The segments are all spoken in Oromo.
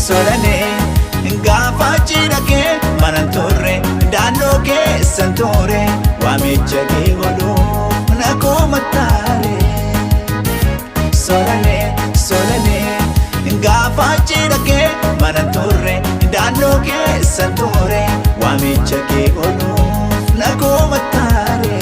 Solane gaafa cidha kee mana turre daannoo keessan ture waamicha kee godhuuf na komattaare. Solane solane gaafa cidha kee mana turre daannoo keessan ture waamicha kee godhuuf na komattaare.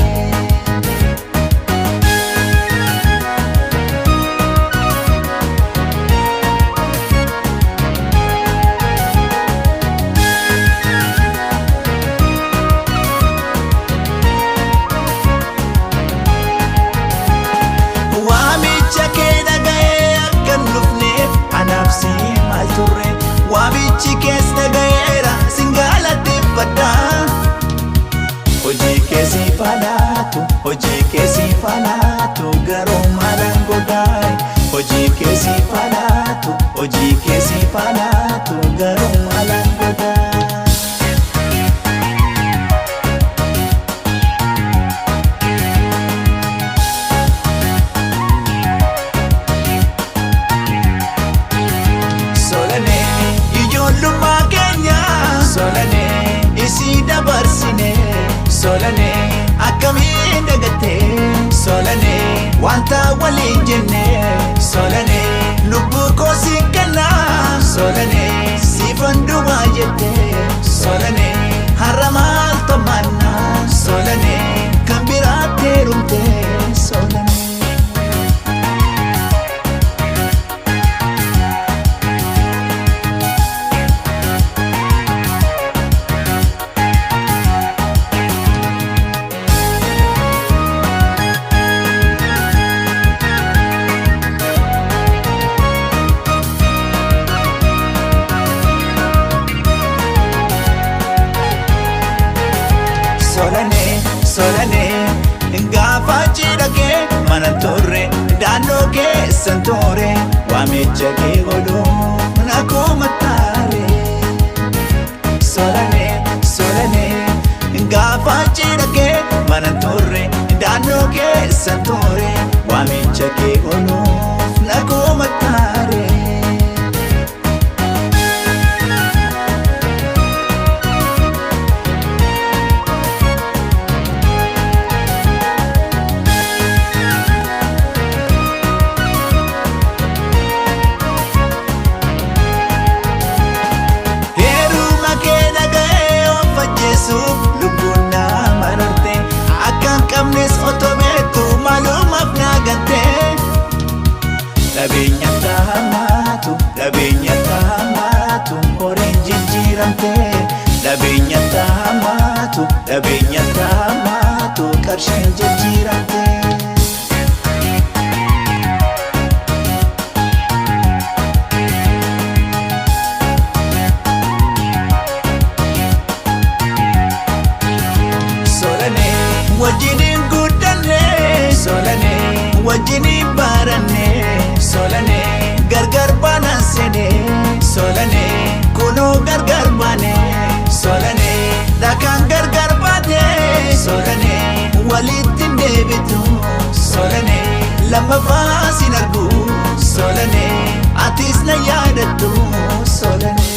Waamicha kee dhaga'ee akka hin dhufneef anaaf si maal turre waamichi kees dhaga'eera sin galateeffadha. Hojii kee siif haa laatu, hojii kee siif haa laatu, garuu maalaan godhaay. Hojii kee siif haa laatu, hojii kee siif haa laatu, garuu maalaan godhaay. Solane ijoollummaa keenya solane isii dabarsine solane akkamiin dagatte solane wanta waliin jenne solane lubbuu koo siin kenna solane siifan duwwaa jette solane har'a maal tomanna solane kan biraatti heerumte solane. Solane solane gaafa cidha kee mana turre daannoo keessan ture waamicha kee godhuuf na komattaare. Solane solane gaafa cidha kee mana turre daannoo keessan ture waamicha kee godhuuf na komattaare. Heeruma kee dhaga'ee of ajjeesuuf lubbuun na mararte akka hin qabnes otoo beektu maalumaaf na gatte. Dhabeenya taamaatu dhabeenya taamaatu horiin jijjiiramte dhabeenya taamaatu dhabeenya taamaatu qarshiin jijjiiramte. Solane wajjiniin guddanne solane wajjiniin baranne solane gargar baanaan seene solane kunoo gargar baane solane dhakaan gargar baate solane walitti hin deebitu solane lammaffaa sin argu solane atis na yaadattu solane.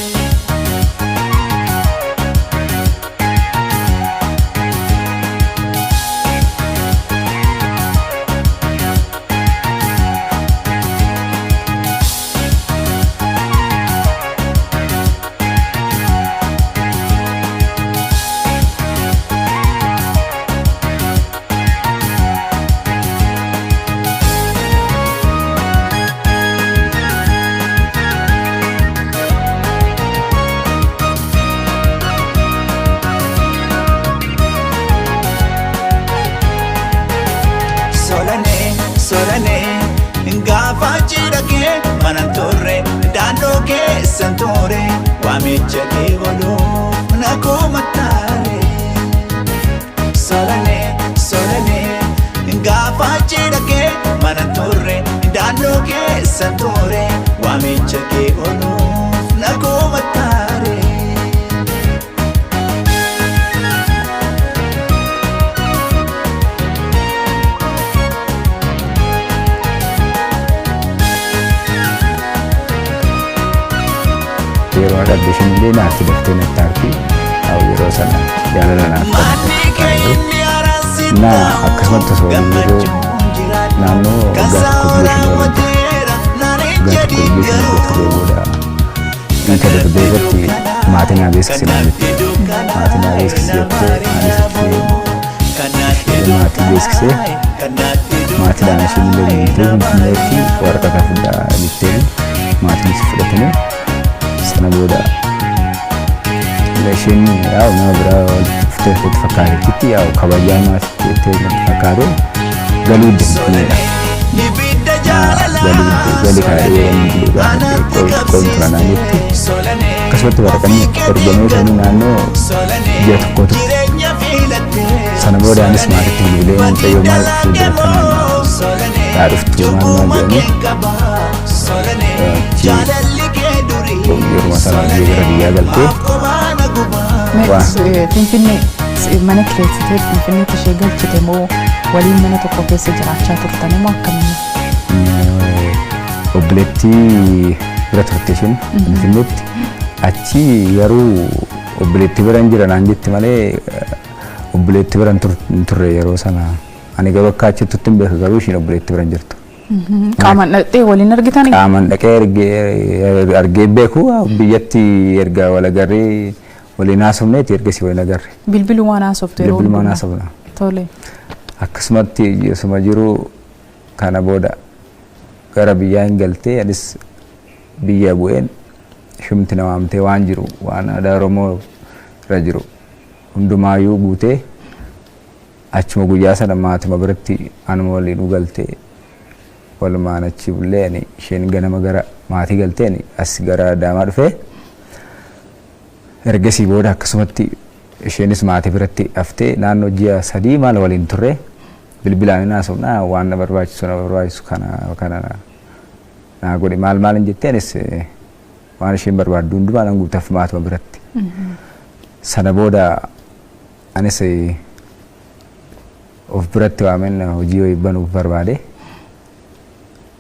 Solane solane gaafa cidha kee mana turre daannoo keessan ture waamicha kee godhuuf na komattaare. Solane solane gaafa cidha kee mana turre daannoo keessan ture waamicha kee godhuuf na komattaare. dhabde isheen illee naatti daftee natti aarti. Yeroo sana jaalala naaf qabdi. Na akkasumatti osoo yeroo naannoo waggaa tokko biyya isheen waliin ture. Waggaa tokko biyya isheen waliin ture booda inta darbee irratti maatii naa beeksisi naa jette. Maatii naa beeksisi jettee anis itti maatii beeksisee maatiidhaan isheen illee deemtee Finfinneetti waraqata fudhaa jettee maatiinis fudhatanii sana booda isheen yaa'u nama biraa walitti dhuftee itti fakkaatetti yaa'u kabajaa maatiitti jettee natti fakkaate galuu didde Finfinneedha. Galuu gali kaa'ee wanni biluu gaafadhe qoon tura naan jetti. Akkasumatti waraqanni ergamee sanii naannoo ji'a tokko ture. Sana booda anis maatiitti bilbilee mucayyoo maal fuuldura kanaan yaa dhuftu maal maal jedhanii achi yeruma sana biyya gara biyyaa galtee Finfinnee mana kireessitee Finfinneetti ishee galchite moo waliin mana tokko keessa jiraachaa turtan moo akkamiin? Obboleettii bira turte isheen Finfinneetti. Achi yeroo obboleettii bira hin jira naan jetti malee obboleettii bira hin turre yeroo sana. Ani garuu akka achitti hin beeku garuu isheen obboleettii bira hin jirtu. Qaamaan dhaqxee waliin argitanii? Qaamaan dhaqee argee beeku biyyatti erga wal agarree waliin haasofneeti ergasii waliin agarre. Bilbilumaan haasoftu yeroo Bilbilumaan haasofna. Tole. Akkasumatti osuma jiru kana booda gara biyyaa hin galtee anis biyya bu'een shumti na waamtee waan jiru waan aadaa Oromoo irra jiru hundumaayyuu guutee achuma guyyaa sana maatuma biratti anuma waliin galtee walumaan achi bullee ani isheen ganama gara maatii galtee ani as gara Adaamaa dhufee ergasii booda akkasumatti isheenis maatii biratti haftee naannoo ji'a 3 maal waliin turre bilbilaan hin haasofna waan na barbaachisu kana kana naa godhe maal maal hin jettee anis waan isheen barbaaddu hundumaa nan guutaaf maatuma biratti. Sana booda anis of biratti waameen hojii wayii banuuf barbaade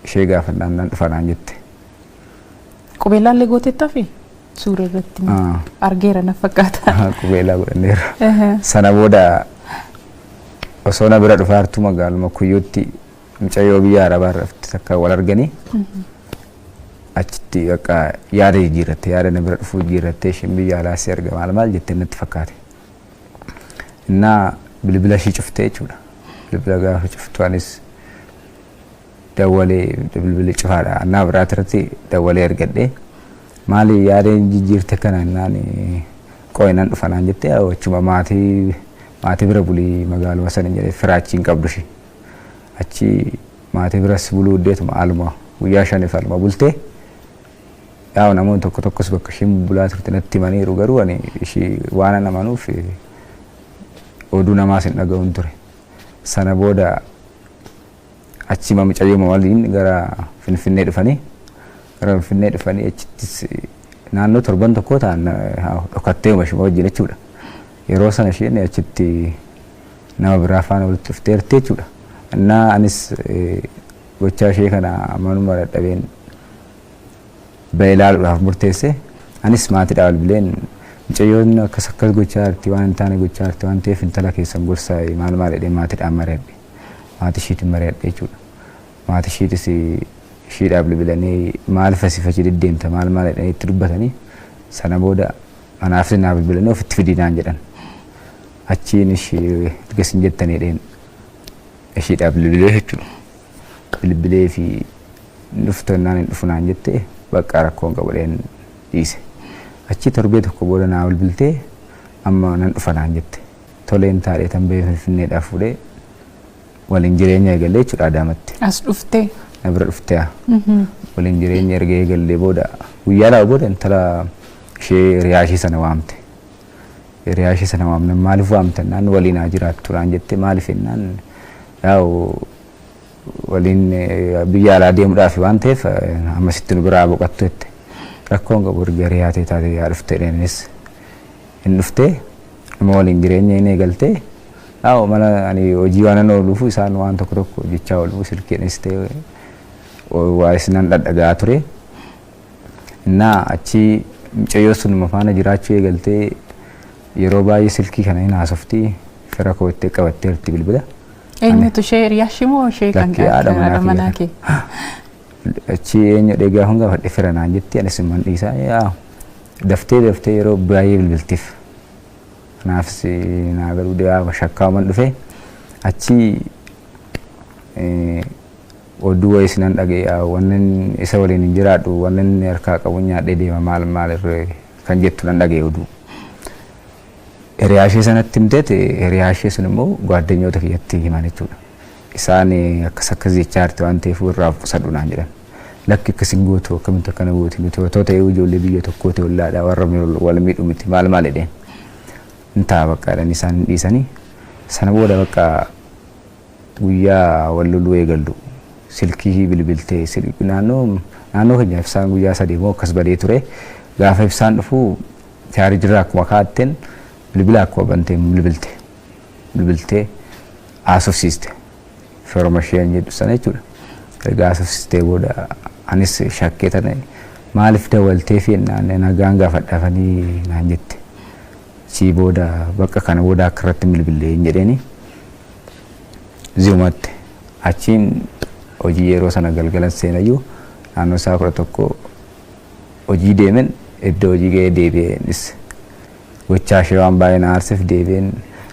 ishee gaafannaan nan dhufa naan jette. Qubeellaallee gooteettaa fi suura irratti argeera na fakkaata. Qubeellaa godhanneera. Sana booda osoo na bira dhufaartu magaaluma Kuyyuutti mucayyoo biyya Arabaa irra dhufte takka wal arganii achitti bakka yaada jijjiirratte yaada na bira dhufuu jijjiirrattee isheen biyya alaa si arga maal maal jettee natti fakkaate. Innaa bilbila ishii cuftee jechuudha. Bilbila gaafa cuftu anis dawwalee bilbilli cufaadha. Annaa biraati irratti dawwalee argadhe. Maali yaada jijjiirte kana innaan qo'e nan dhufa naan jettee achuma maatii bira bulii magaaluma sana jedhee firaachi hin qabdu ishee. Achi maatii biras buluu iddeetuma aluma guyyaa 5 aluma bultee yaa'u namoonni tokko tokkos bakka isheen bulaa turte natti himaniiru garuu ani ishii waan an amanuuf oduu namaas hin dhaga'uun ture. Sana booda achi mucayyoo waliin gara Finfinnee dhufanii achittis naannoo torban tokko ta'an dhokattee ishee wajjin jechuudha. Yeroo sana isheen achitti nama biraa faana walitti dhufteerti jechuudha. Innaa anis gochaa ishee kana amanuma dadhabeen ba'ee ilaaluudhaaf murteesse. Anis maatiidhaa bilbileen mucayyoon akkas akkas gochaa jirti waan hin taane gochaa jirti waan ta'eef intala keessan gorsaa maal maal jedhee maatiidhaan mari'adhe. Maatii ishiitiin mari'adhe jechuudha. Maatii ishiitis ishiidhaaf bilbilanii maaliif asii fachi deddeemta maal maal jedhanii itti dubbatanii sana booda anaafis naa bilbilanii ofitti fidii naan jedhan. Achiin ishii erga isin jettanii dheen ishiidhaaf bilbilee jechuudha. Bilbilee fi dhuftu naan hin dhufu naan jette bakka rakkoon qabu dheen dhiise. Achi torbee tokko booda naa bilbiltee amma nan dhufa naan jette. Toleen taadhee tan bahee Finfinneedhaaf fuudhee waliin jireenya eegallee jechuudha Adaamatti. As dhuftee? Na bira dhuftee. Waliin jireenya erga eegallee booda guyyaa 2 booda intala ishee hiriyaa ishee sana waamte. Hiriyaa ishee sana waamne maaliif waamte naan waliin haa jiraattu naan jette maaliif jennaan yaa'u waliin biyya alaa deemuudhaaf waan ta'eef ammasitti nu biraa boqottu jette. Rakkoon qabu erga hiriyaa ta'e taate yaa dhufte dheenis hin dhuftee nama waliin jireenya hin eegaltee yaa'u mana ani hojii waan nan ooluuf isaan waan tokko tokko hojjechaa oolu silkiinis ta'e waa isinan dhadhagaa ture. Innaa achi Mucayyoo sunuma faana jiraachuu eegaltee yeroo baay'ee silkii kana hin haasofti, fira koo itti qabatteerti bilbila. Eenyutu ishee, hiriyaa ishee moo ishee kan Lakkii, haadha manaa manaa kiyya. kee? Achi eenyu dheegaa hanga gaafadhe, fira naan jetti. Anis immoo dhiisaa yaa daftee daftee yeroo baay'ee bilbiltiif. Kanaafis naa galuu dhiyaa shakkaaman dhufe. Achi oduu wayii sinan dhaga'e, wannan isa waliin hin jiraadhu, wannan inni harkaa qabu nyaadhee deema, maal maal irra kan jettu nan dhaga'e oduu. Hiriyaa ishee sanatti himteet, hiriyaa ishee sun immoo gwaaddanyoota kiyyatti himan jechuudha. Isaan akkas akkas jechaa jirti waan ta'eef irraa of qusadhu naan jedhan. Lakki, akkas hin gootu, akkamitti akkana gooti, nuti otoo ta'ee ijoollee biyya tokkooti, ollaadha, warra wal miidhu miti, maal maal jedheen. Hin ta'a bakka jedhanii isaan hin dhiisanii. Sana booda bakka guyyaa wal loluu eegallu silkii bilbiltee, naannoo naannoo keenya ibsaan guyyaa 3 moo akkas badee ture. Gaafa ibsaan dhufu chaarjirraa akkuma kaa'atteen bilbila akkuma banteen bilbilte. Bilbiltee haasofsiiste. Firuma isheen jedhu sana jechuudha. Erga haasofsiistee booda anis shakkee tana, maaliif dawwaltee fi naan nagaan gaafadhaafanii naan jette. Sii booda bakka kana booda akka irratti hin bilbillee hin jedheeni. Ziyumatti achiin hojii yeroo sana galgalan seenayyuu naannoo isaa 11 hojii deemen, iddoo hojii ga'ee deebi'eenis gochaa ishee waan baay'ee na aarseef deebi'een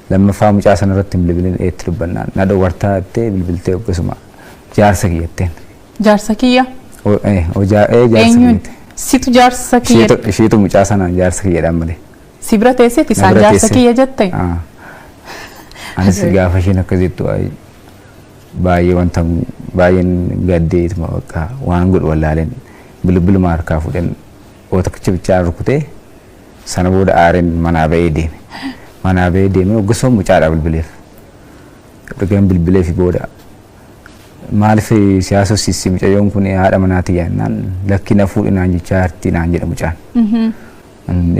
lammaffaa mucaa sana irratti hin bilbilin eetti dubbannaan na dhowwartaa jettee bilbiltee oggasuma jaarsa kiyyatteen. Jaarsa kiyya? Jaarsa Eenyuun? kiyyate. Situ jaarsa kiyya? Isheetu mucaa sanaan jaarsa kiyyadhaan malee. Si bira teesseeti Na isaan bira jaarsa teessee. kiyya jette? Ah. Anis gaafa isheen akkas jettu baay'ee wanta baay'een gaddeetuma bakka waan godhu wallaaleen bilbiluma harkaa fuudheen oota bichaa rukutee, sana booda aareen manaa ba'ee deeme. Manaa ba'ee deeme, oggasoo mucaadhaa bilbileef. Ergan bilbileefi booda, maaliif siyaasa siisii mucayyoon kun haadha manaati jennaan, lakki, na fuudhi naan jechaa jirti naan jedhe mucaan.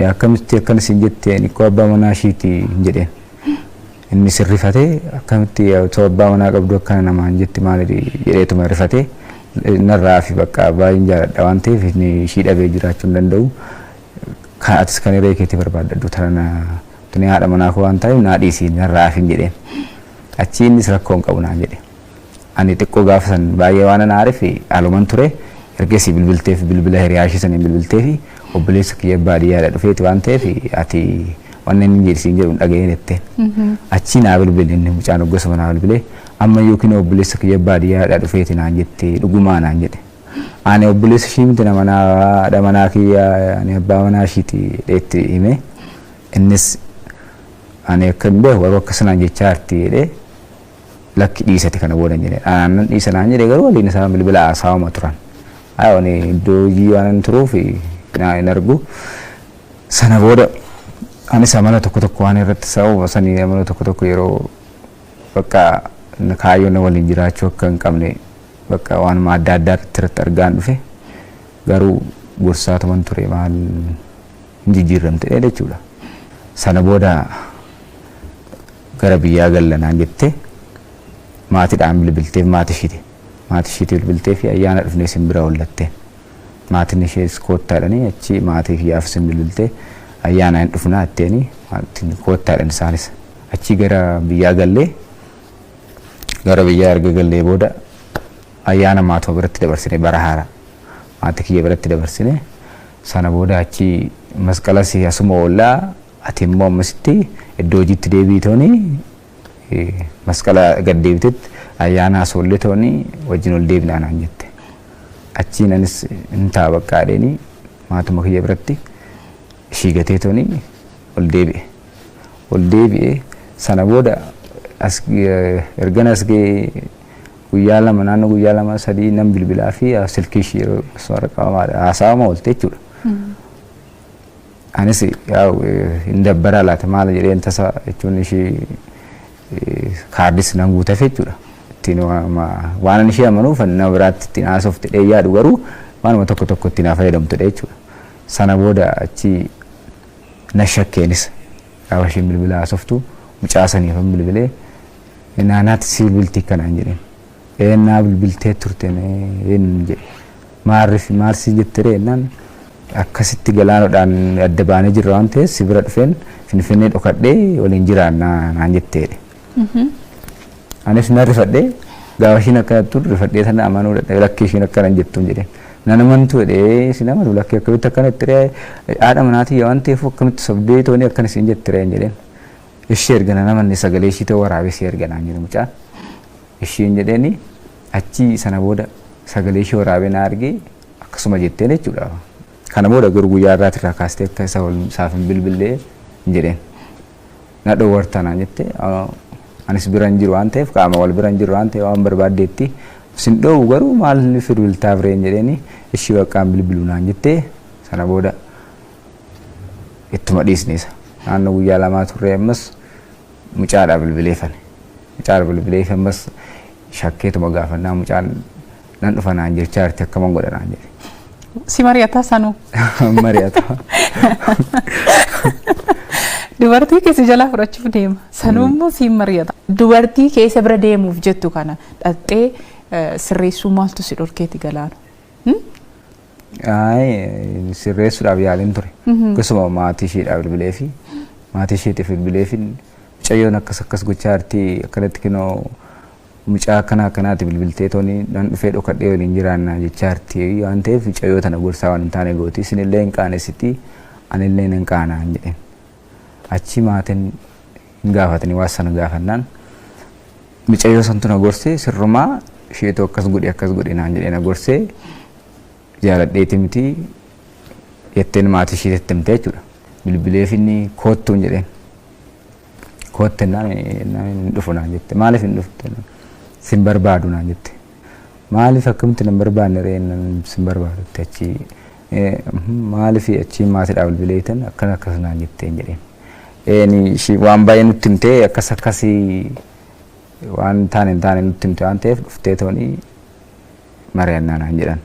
Akkamitti akkana siin jette, ani koo abbaa manaa ishiiti hin jedheen. Inni sirrifatee, akkamitti otoo abbaa manaa qabdu akkana namaan jetti, maali jedheetuma rifatee narraa fi bakka baay'een jaaladha waan ta'eef inni ishii dhabee jiraachuu hin danda'u. Kan atis kan hiree keetii barbaadadhu, tana tuni haadha manaa koo waan ta'eef naa dhiisii, narraa fi hin jedheen. Achi innis rakkoo hin qabu naan jedhe. Ani xiqqoo gaafa san baay'ee waan ana aareef haaluman ture. Ergasii bilbilteef, bilbila hiriyaa ishee saniin bilbilteefi, obboleessa kiyya baadiyyaadha dhufeeti waan ta'eef ati waan inni jedhu siin jedhu hin dhaga'in jetteen. Achi naa bilbile, inni mucaan oggasuma naa bilbilee, amma yookiin obboleessa kiyya baadiyyaadha dhufeeti naan jette, dhugumaa naan jedhe. Ani obboleessa ishii miti, nama haadha manaa kiyya, ani abbaa manaa ishiiti jedheetti hime. Innis ani akka hin beeku, garuu akkasanaan jechaa jirti jedhee, lakki, dhiisate kana booda hin jedhe. Anaan nan dhiisa naan jedhe, garuu waliin isaan bilbila haasawama turan. Haa, ani iddoo hojii waan hin turuuf naa hin argu. Sana booda anis amala tokko tokko waan irratti sababa sanii amala tokko tokko yeroo bakka kaayyoo na waliin jiraachuu akka hin qabne bakka waanuma adda addaa irratti argaan dhufe, garuu gorsaatuman ture, maal hin jijjiiramte jechuudha. Sana booda gara biyyaa gallanaan jettee maatiidhaan bilbilteef, maatii ishiiti. Maatii ishiitii bilbiltee fi ayyaana dhufnee isin bira oollatteen. Maatiin ishees koottaadhanii, achi maatii kiyyaaf isin bilbiltee ayyaana hin dhufnaa jetteeni, maatiin koottaadhan isaanis. Achi gara biyyaa gallee, gara biyyaa erga gallee booda ayyaana maatuma biratti dabarsine, bara haaraa maatii kiyya biratti dabarsine. Sana booda achi masqalas asuma oollaa, ati immoo ammasitti iddoo hojiitti deebii tooni, masqala gad deebitetti ayyaana asoollee tooni wajjin ol deebinaa naan jette. Achiin anis hin ta'a bakka adeeni maatuma kiyya biratti ishii gatee tooni ol deebi'e. Ol deebi'e, sana booda as ergan as ga'ee guyyaa 2, naannoo guyyaa 2 3 nan bilbilaa fi silkii ishii yeroo warra qabamaadha haasawama oolte jechuudha. Anis hin dabbaraa laata maal jedheen, tasa jechuun ishii kaardis nan guuteef jechuudha. Ittiin waan ani ishee amanuuf nama biraatti ittiin haasofte dhee yaadu, garuu waanuma tokko tokko ittiin haa fayyadamtudha jechuudha. Sana booda achi na shakkeenis gaafa isheen bilbila haasoftu mucaa saniif bilbilee, naanaatti si bilbilti akkanaan jedheen. Eennaa bilbiltee turte een jedhe. Maarrif maal si jette jennaan, Akkasitti Galaanoodhaan adda baanee jirra waan ta'eef si bira dhufeen Finfinnee dhokadhee waliin jiraannaa naan jetteedha. Anis nan rifadhee, gaafa ishiin akkana jettu rifadhee sana amanuu dadhabe, lakkii ishiin akkana hin jettuun jedheen. Nan amantu jedhee sin amanu, lakkii akkamitti akkana itti ree, haadha manaatii waan ta'eef akkamitti sobdee toonii akkana siin jetti ree jedheen. Ishee erga nan amanne sagalee ishii ta'uu waraabee si erga naan jedhe mucaan. Ishiin jedheeni achi sana booda sagalee ishee waraabee na argee akkasuma jetteen jechuudha. Kana booda garuu guyyaa irraati irraa kaastee akka isa wal isaaf hin bilbillee hin jedheen. Na dhoowwarta naan jette, anis bira hin jiru waan ta'eef, qaama wal bira hin jiru waan ta'eef waan barbaaddeetti sin dhoowwu, garuu maal bilbiltaaf reen jedheeni, ishii baqqaan bilbilu naan jette. Sana booda ittuma dhiisne isa. Naannoo guyyaa 2 turre, ammas mucaadhaa bilbileefane. Mucaadha bilbileef, ammas shakkeetuma gaafannaa mucaan nan dhufa naan jechaa jirti, akkaman godha naan jedhe. Si mari'ataa sanuu? Mari'ata. Dubartii keessa jalaa fudhachuuf deema. Sanuu immoo siin mari'ata. Dubartii keessa bira deemuuf jettu kana dhattee sirreessuu maaltu si dhorkeeti, Galaanu? Ayi, sirreessuudhaaf yaaliin ture. Akkasuma maatii isheedhaaf bilbilee fi maatii isheetiif bilbilee fi mucayyoon akkas akkas gochaa jirti, akkanatti kinoo mucaa akkana akkanaati bilbiltee tooni nan dhufee dhokadhee waliin jiraanna jechaa jirti waan ta'eef mucayyoo tana gorsaa, waan hin taane gooti, isinillee hin qaanessiti, anillee nan qaanaa hin jedheen. Achi maatiin hin gaafatanii, waan sana gaafannaan mucayyoo santu na gorsee, sirrumaa isheetu akkas godhi akkas godhi naan jedhee na gorsee, jaaladheeti miti jetteen maatii isheetti himte jechuudha. Bilbileef inni koottuun jedheen. Kootte naan hin dhufu naan jette. Maaliif hin dhufte? Sin barbaadu naan jette. Maaliif, akkamitti nan barbaanne ree, sin barbaadu achi maaliif? Achi maatiidhaaf bilbileetan akkana akkas naan jetteen jedheen. Eeni, ishii waan baay'ee nutti himtee, akkas akkasii waan taane hin taane nutti himte waan ta'eef dhuftee toonii mari'annaa naan jedhan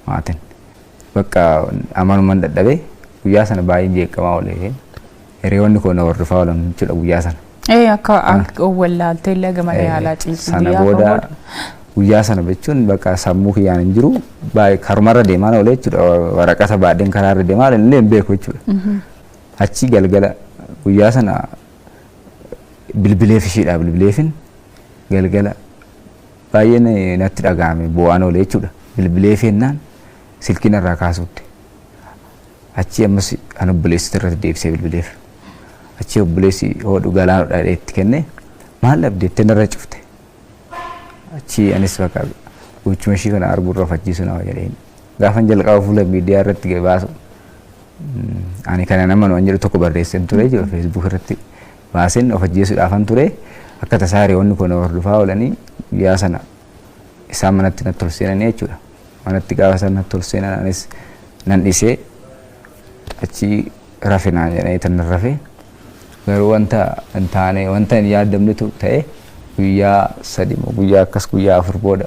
maatiin. Bakka amanuman dadhabee guyyaa sana baay'ee jeeqamaa oolee, hiriyoonni koo na hordofaa oolan jechuudha guyyaa sana. Ee, akka wallaaltee illee gama yaalaa ciisu. Sana booda guyyaa sana jechuun bakka sammuu kiyyaan hin jiru, baay'ee karumarra deemaa oolee jechuudha, waraqata baadheen karaarra deemaa oolee illee hin beeku jechuudha. Achi galgala guyyaa sana bilbileef isheedhaa bilbileefin, galgala baay'ee natti dhaga'ame, bu'aan oolee jechuudha. Bilbileef jennaan silkiin irraa kaasuutti. Achi ammas kan obboleessi irratti deebisee bilbileef. Achi obboleessi hodhu Galaanodha jedhee itti kenne, maal dhabde jettee narra cufte. Achi anis bakka gochuma ishii kana arguu irra of ajjeesuu nama jedheen. Gaafan jalqaba fuula miidiyaa irratti baasu ani kana nama waan jedhu tokko barreesseen ture jiru, Facebook irratti baaseen of ajjeesuudhaafan ture. Akka tasaa hiriyoonni kun hordofaa oolanii guyyaa sana isaan manatti natti ol seenanii jechuudha. Manatti gaafa isaan natti ol seenan anis nan dhisee achi rafe naan jedhanii tan rafe, garuu wanta hin taane, wanta hin yaadamnetu ta'e. Guyyaa 3 moo guyyaa akkas guyyaa 4 booda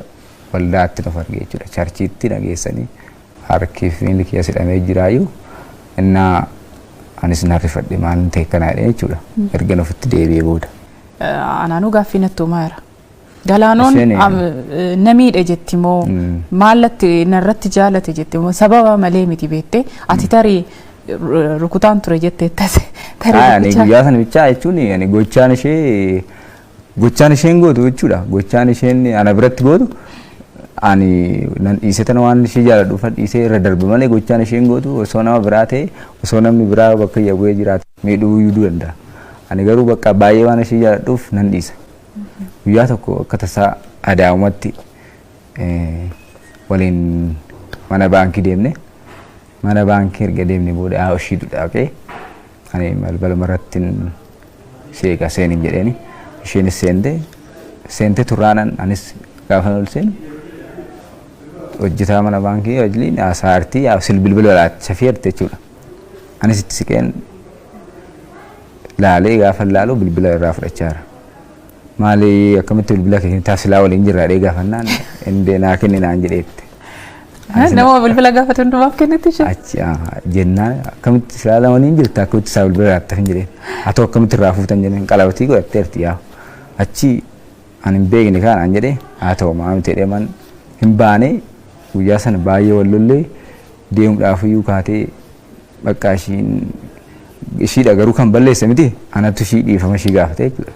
waldaatti nuuf arge jechuudha. Churchiitti dhageessanii harki fi miilli kiyya hidhamee jiraayyuu innaa anis nan rifadhe, maal ta'e kana jedhee jechuudha. Erga ofitti deebi'ee booda. Anaanuu gaaffii natti uumaa jira. Galaanoon na miidhe jetti moo, maallatti narratti jaalate jetti moo, sababa malee miti beektee, ati tarii rukutaan ture jettee tase. Ani guyyaa sana bichaa jechuun ani gochaan ishee, gochaan isheen gootu jechuudha. Gochaan isheen ana biratti gootu ani nan dhiise tana, waan ishee jaaladhuuf dhiisee irra darbe malee, gochaan isheen gootu osoo nama biraa ta'e, osoo namni biraa bakka iyya bu'ee jiraate miidhuu iyyuu danda'a. Ani garuu bakka baay'ee waan ishee jaaladhuuf nan dhiisa. Guyyaa tokko akka tasaa Adaamumatti waliin mana baankii deemne. Mana baankii erga deemne booda haa ishii dhaqee ani balbala irratti seeqa seenin jedheeni. Isheenis seente. Seente turraanan anis gaafa ol seenu hojjetaa mana baankii wajjin haasaartii bilbila laacha feerte jechuudha. Anis itti siqeen laalee, gaafa laalu bilbila irraa fudhachaa jira. Maali, akkamitti bilbila kee taasilaa waliin jirra jedhee gaafannaan indee naa kenni naan jedheette. Nama bilbila gaafate hundumaaf kennitti ishee. Achi jennaan akkamitti silaa waliin jirta, akkamitti isaa bilbila laatta hin jedheen. Haa ta'u, akkamitti irraa fuutan jedheen, qalabatii godhatteerti yaa. Achi ani hin beekne kaan an jedhee, haa ta'u maa miti jedhee man hin baane. Guyyaa sana baay'ee wal lollee. Deemuudhaaf iyyuu kaatee bakka ishiin ishiidha garuu kan balleesse miti, anatu ishii dhiifama ishii gaafate jechuudha.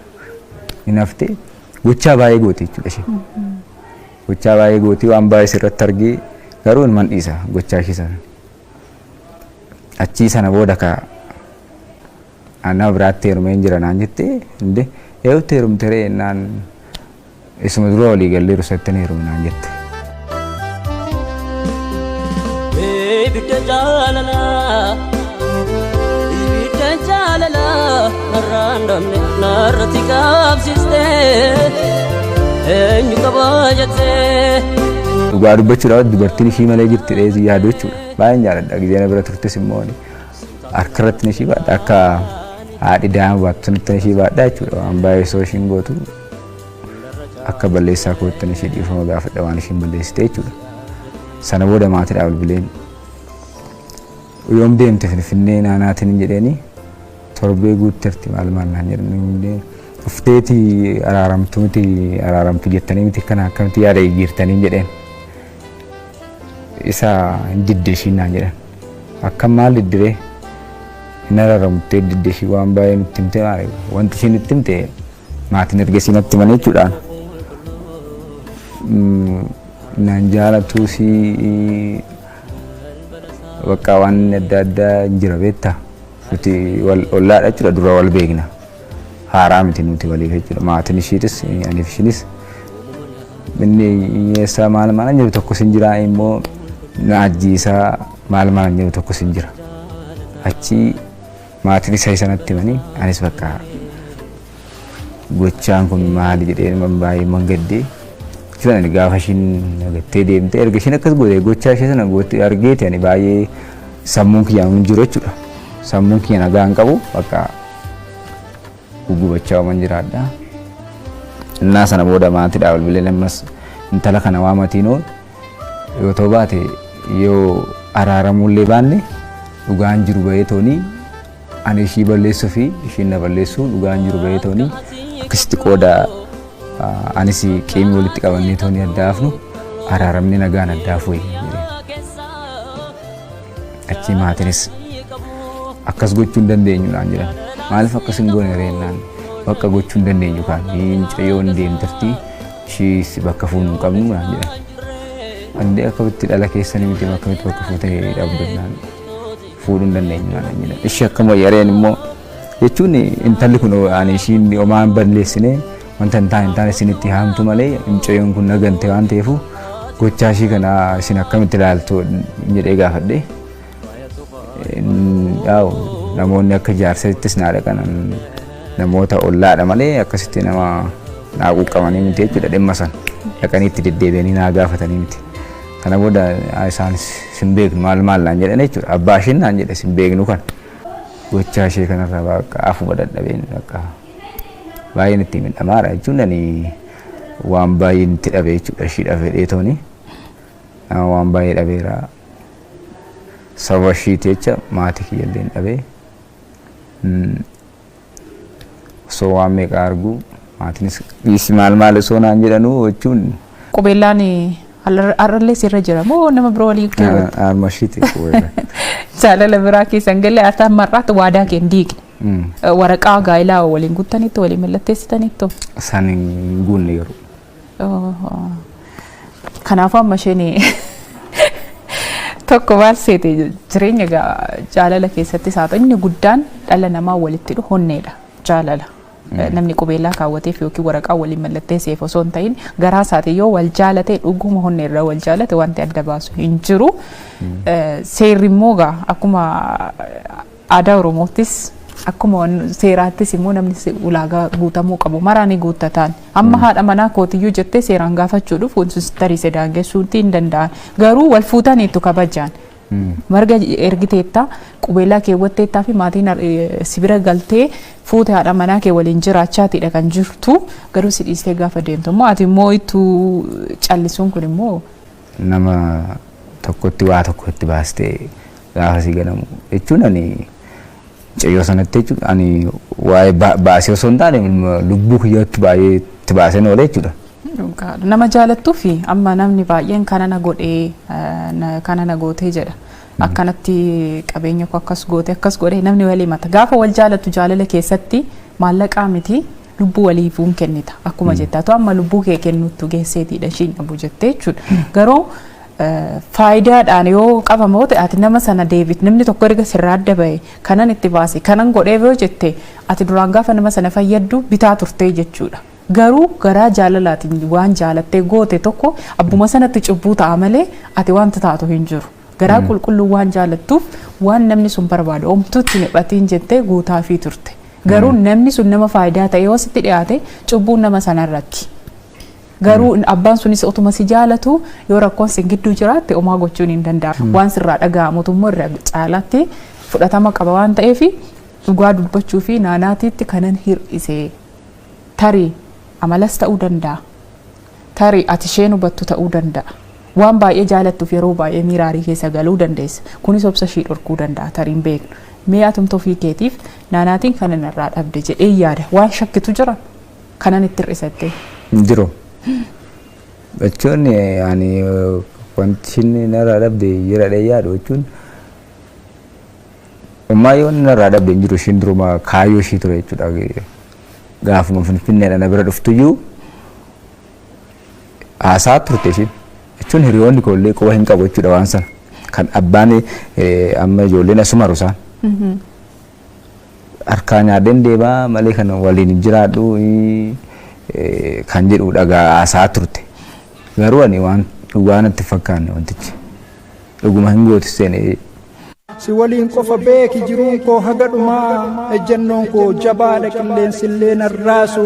Hin haftee gochaa baay'ee goote jechuudha isheen. Gochaa baay'ee gootii waan baay'ee sirratti argee garuu ilman dhiisa gochaa ishii sana. Achii sana booda ka nama biraatti heerumee hin jira naan jettee, inde eewutti heerumte ree naan, isuma dura walii galleeru isatti heerume naan jette. Ibidda jaalalaa, ibidda jaalalaa narraan dhabne narratti qabsiiste, eenyu qabaa jettee. Dhugaa dubbachuudhaaf dubartiin ishii malee jirti dheesii yaadu jechuudha. Baay'een jaaladha. Gizee na bira turtes immoo harka irratti ishii baadha, akka haadhi daa'ima baattu sanitti ishii baadha jechuudha. Waan baay'ee osoo ishiin gootu akka balleessaa kootti ishii dhiifama gaafadha waan ishiin balleessite jechuudha. Sana booda maatiidhaaf bilbileen, yoom deemte Finfinnee naanaatiin jedheeni, torbee guutterti maal maal naan jedhan, dhufteeti araaramtu miti, araaramtu jettanii miti, kana akkamitti yaada jijjiirtanii jedheen. Isa hin didde ishiin naan jedhan. Akkam maal diddiree? Hin araaramtee didde ishii, waan baay'ee nutti himte, maal wanti ishiin nutti himte maatiin ergasii natti himanii jechuudhaan. Naan jaalatu si bakka waan adda addaa hin jira beektaa. Nuti wal ollaadha jechuudha, dura wal beekna. Haaraa miti nuti waliif jechuudha. Maatiin ishiitis aniif ishiinis inni hiyyeessaa maal maal jedhu tokko sin jira, immoo na ajjiisaa maal maal jedhu tokko sin jira. Achi maatiin isa sanatti himanii anis bakka gochaan kun maali jedhee baay'ee mangaddee jechuudha. Ani gaafa ishiin nagattee deemte, erga ishiin akkas goote, gochaa ishee sana goote argeeti, ani baay'ee sammuun kiyya hin jiru jechuudha. Sammuun kiyya nagaa hin qabu, bakka gugubachaa waan jiraadha. Innaa sana booda maatiidhaa bilbilee ammas intala kana waamatiinoo yoo ta'u baate, yoo araaramullee baanne, dhugaan jiru bahee toonii ani ishii balleessuu fi ishiin na balleessuu, dhugaan jiru bahee toonii akkasitti qooda anis qiimii walitti qabannee toonii adda hafnu, araaramni nagaan adda hafu jedhee. Achii maatiinis akkas gochuu hin dandeenyu naan jedhan. Maaliif akkas hin goone reennaan, bakka gochuu hin dandeenyu kaan mucayyoon deemtirti, ishiis bakka fuunu hin qabnu naan jedhan. Andee akkamitti dhala keessanii miti, akkamitti bakka fuutee dhabdu naan, fuudhuu hin dandeenyu naan jedhan. Ishii akkam wayyareen immoo jechuun intalli kun ani ishiin homaa hin balleessine, wanta hin taane isinitti haamtu malee mucayyoon kun nagante waan ta'eefu gochaa ishii kana isin akkamitti ilaaltu jedhee gaafadhe. Yaa'u namoonni akka jaarsattis naa dhaqan, namoota ollaadha malee akkasitti nama naa quuqqamanii miti jechuudha, dhimma sana dhaqanii itti deddeebi'anii naa gaafatanii miti. Kana booda isaanis sin beeknu maal maal naan jedhan jechuudha. Abbaa isheen naan jedhe sin beeknu kan gochaa ishee kanarraa bakka afuma dadhabeen, bakka baay'een itti miidhamaadha jechuun, ani waan baay'een itti dhabe jechuudha, ishii dhabe tooni waan baay'ee dhabeera. Sababa ishiiti jecha maatii kiyyallee hin dhabee, osoo waan meeqa argu maatiinis dhiisi maal maal osoo naan jedhanuu jechuun. Qubeellaan har'allee sirra jira moo nama biroo walii keewwatte? Harma ishiiti qubeellaan. Jaalala biraa keessan galee ati amma har'aatti waadaa kee hin diigne. Waraqaa gaa'elaa waliin guuttanitti, waliin mallatteessitaniittu? Isaan hin guunne yeroo. Kanaafuu amma isheen tokko maal seete, jireenya jaalala keessattis haa ta'u inni guddaan dhala namaa walitti dhufu honneedha, jaalala. Namni qubeellaa kaawwateef yookiin waraqaa waliin mallatteesseef osoo hin ta'in, garaa isaatiin yoo wal jaalate, dhuguma honnee irraa wal jaalate, wanti adda baasu hin jiru. Seerri immoo gaa akkuma aadaa Oromoottis akkuma seeraattis immoo namni ulaagaa guutamuu qabu maraa ni guuttataan. Amma haadha manaa kootiyyuu jettee seeraan gaafachuu dhufu tarii se daangessuutti hin danda'an. Garuu wal fuutaniitu kabajaan. Marga ergiteetta, qubeellaa keewwatteettaa fi maatiin si bira galtee fuute, haadha manaa kee waliin jiraachaatidha kan jirtu, garuu si dhiistee gaafa deemtu immoo ati immoo ittuu callisuun kun immoo. Nama tokkotti waa tokkotti baastee gaafa si ganamu jechuun, ani mucayyoo sanatti jechuun ani waa'ee baasee osoo hin taane lubbuu kiyyatti baay'ee itti baaseen oole jechuudha. Nama jaalattuu fi amma namni baay'een kana na godhee, kana na gootee jedha. Akkanatti qabeenya koo akkas goote, akkas godhe, namni walii mata. Gaafa wal jaalattu jaalala keessatti maallaqaa miti, lubbuu waliifuun kennita akkuma jettaa tu amma lubbuu kee kennuttu geesseetiidha ishiin dhabu jettee jechuudha. Garuu faayidaadhaan yoo qabamoo ta'e, ati nama sana deebit, namni tokko erga sirraa adda bahe kanan itti baase, kanan godhee yoo jette, ati duraan gaafa nama sana fayyaddu bitaa turtee jechuudha. Garuu garaa jaalalaatiin waan jaalattee goote tokko abbuma sanatti cubbuu ta'a malee ati wanta taatu hin jiru. Garaa qulqulluu waan jaalattuuf waan namni sun barbaadu omtuutti niphatiin jettee guutaafii turte. Garuu namni sun nama faayidaa ta'e yoo sitti dhiyaate, cubbuun nama sanarratti. Garuu abbaan sunis otuma si jaalatu yoo rakkoon sin gidduu jiraatte omaa gochuun hin danda'amu. Waan sirraa dhaga'amutu immoo irra caalaatti fudhatama qaba waan ta'eef, dhugaa dubbachuu fi naanaatiitti kanan hir'ise tarii amalas ta'uu danda'a. Tarii ati isheen hubattu ta'uu danda'a. Waan baay'ee jaalattuuf yeroo baay'ee miiraarii keessa galuu dandeessa. Kunis obsa ishii dhorkuu danda'a, tarii hin beeknu. Mee atumta ofii keetiif naanaatiin kanan irraa dhabde jedhee yaada. Waan shakkitu jira kanan itti hir'isattee? Jiru. Jechuun ani wanti isheen narraa dhabde jira dhee yaadu, jechuun ummaa yoo narraa dhabde hin jiru. Ishiin duruma kaayyoo ishii ture jechuudha. Gaafuma Finfinneedha na bira dhuftuyyuu haasaa turte ishiin. Jechuun hiriyoonni koo illee quba hin qabu jechuudha waan sana. Kan abbaan amma ijoolleen asuma rusaan. Harkaa nyaadheen deemaa malee kan waliin hin jiraadhu kan jedhu dhagaa haasaa turte. Garuu ani waan dhugaa natti fakkaanne, wantichi. Dhuguma hin gootu seenee. Si waliin qofa beeki jiruun koo haga dhumaa, ejjennoon koo jabaadha, qilleensillee narraasu,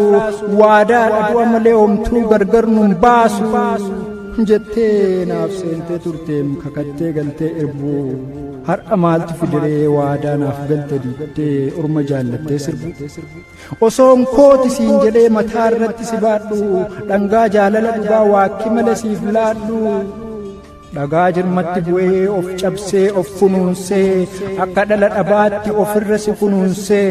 waadaadha, du'a malee homtuu gargar nun baasu jettee naaf seentee turteem, kakattee galtee irbuu. Har'a maaltu fidiree waadaa naaf galte diddee orma jaallattee sirbu? Osoon kooti siin jedhee mataa irratti si baadhu, dhangaa jaalala dhugaa waakki malee siif laadhu, dhagaa jirmatti bu'ee of cabsee of kunuunsee, akka dhala dhabaatti ofirra si kunuunsee,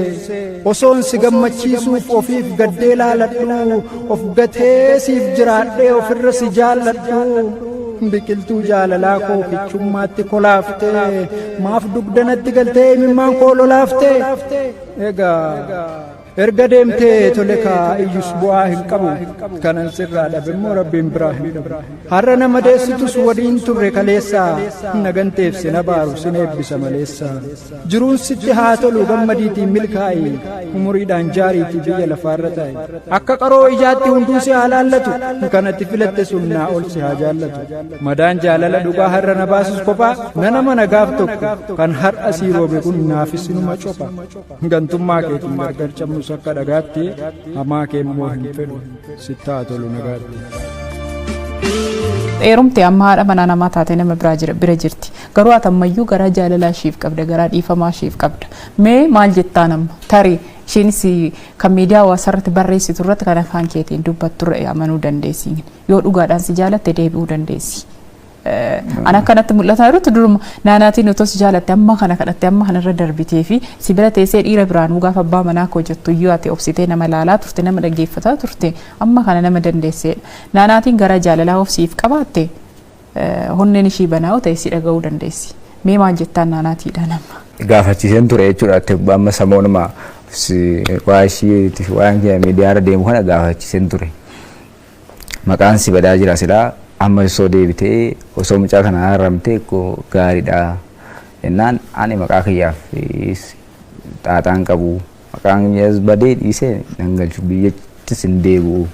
osoon si gammachiisuuf ofiif gaddee laaladhu, of gatee siif jiraadhee ofirra si jaalladhu, biqiltuu jaalalaa koo kichummaatti kolaaftee maaf dugdanatti galtee imimmaan koo lolaaftee? Egaa erga deemtee tole kaa, iyyus bu'aa hin qabu. Kanan sirraa dhabe immoo rabbiin biraa hin dhabu. Har'a nama deessitus waliin turre kaleessa, naganteef sin abaaru, sin eebbisa maleessa. Jiruun sitti haa tolu, gammadiitiin milkaa'i, umuriidhaan jaariitii biyya lafaarra taa'e. Akka qaroo ijaatti hunduu si haa laallatu, kanatti filatte sun naa ol si haa jaallatu. Madaan jaalala dhugaa har'a na baasus kophaa nana mana gaaf tokko kan har'a sii roobe kun naafis inuma copha. Gantummaa keetiin gargar cabnus akka dhagaatti, hamaa kee immoo hin fedhu, sitti haa tolu nagaatti. Heerumte, amma haadha manaa namaa taate, nama biraa jira bira jirti. Garuu ati ammayyuu garaa jaalalaa ishiif qabda, garaa dhiifamaa ishiif qabda. Mee maal jettaa nama? Tarii isheenis kan miidiyaa hawaasaa irratti barreessitu irratti kan afaan keetiin dubbattu irra amanuu dandeessi. Yoo dhugaadhaan si jaalatte deebi'uu dandeessi. An akkanatti mul'ataa jirutti duruma naanaatiin otoo si jaalatte amma kana kadhatte, amma kanarra darbitee fi si bira teessee dhiira biraanuu gaafa abbaa manaa koo jettu iyyuu ati obsitee nama ilaalaa turte, nama dhaggeeffataa turte, amma kana nama dandeesseedha. Naanaatiin gara jaalalaa of siif qabaatte, honneen ishii banaa ta'e si dhaga'uu dandeessi. Mee maal jettaan naanaatiidha nama? Gaafachiiseen ture jechuudha. Amma samoonuma waa ishii waan miidiyaarra deemu kana gaafachiiseen ture. Maqaan si badaa jira, silaa amma osoo deebitee, osoo mucaa kana haramtee gaariidha jennaan, ani maqaa kiyyaaf xaaxaan qabu, maqaan badee dhiisee nan galchu, biyyattis hin deebi'u.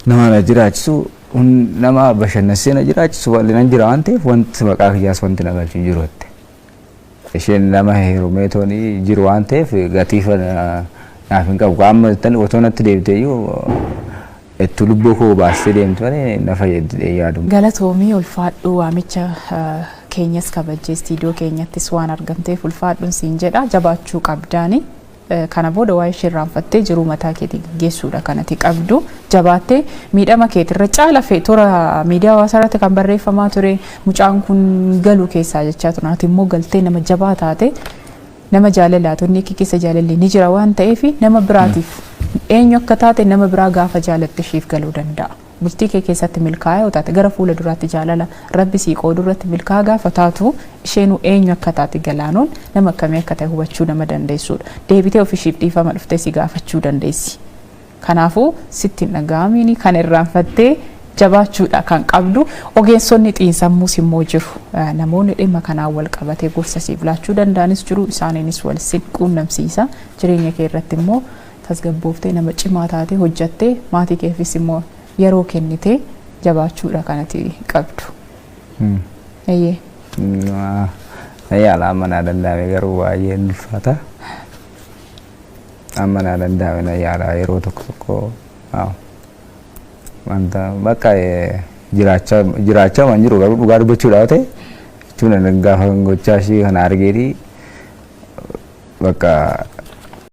Nama na jiraachisu, nama bashannansiisee na jiraachisu nan jira waan ta'eef, wanti maqaa kiyyaas wanti na galchu hin jiru jette. Isheen nama heerumee toonii jiru waan ta'eef gatiifa naaf hin qabu. Amma otoo natti deebitee iyyuu itti lubbuu koo baastee deemtu malee na fayyaddi yaadu. Galatoomii, ulfaadhuu, waamicha keenyas kabajjee istiidiyoo keenyattis waan argamteef ulfaadhuun siin jedha. Jabaachuu qabdaani. Kana booda waa'ee ishee irraanfattee jiruu mataa keetii gaggeessuudha kanati qabdu. Jabaattee miidhama keetirra caala fe'e toora miidiyaa hawaasaa irratti kan barreeffamaa ture, mucaan kun galu keessaa jechaa ture. Ati immoo galtee nama jabaa taate, nama jaalalaatu inni keessa jaalalli ni jira waan ta'eef, nama biraatiif eenyu akka taate nama biraa gaafa jaalatte isheef galuu danda'a. Bultii kee keessatti milkaa'aa yoo taate, gara fuula duraatti jaalala rabbi sii qoodu irratti milkaa'aa gaafa taatu, isheenuu eenyu akka taate, Galaanoon nama akkamii akka ta'e hubachuu nama dandeessudha. Deebitee ofishiif dhiifama dhuftee si gaafachuu dandeessi. Kanaafuu sitti hin dhaga'amiini, kan irraanfattee jabaachuudha kan qabdu. Ogeessonni xiinsammuus immoo jiru. Namoonni dhimma kanaan wal qabatee gorsa siif laachuu danda'anis jiru. Isaaniinis wal si quunnamsiisa. Jireenya kee irratti immoo tasgabbooftee, nama cimaa taatee hojjattee, maatii keefis immoo yeroo kennitee jabaachuudha kanati qabdu. Eeyyee. Yaala amma naa danda'ame, garuu baay'ee ulfaata. Amma naa danda'ame na yaala yeroo tokko tokko wanta bakka jiraachaa jiraachaa waan jiru, garuu dhugaa dubbachuudhaaf ta'e jechuun gaafa gochaa ishee kana argeeti bakka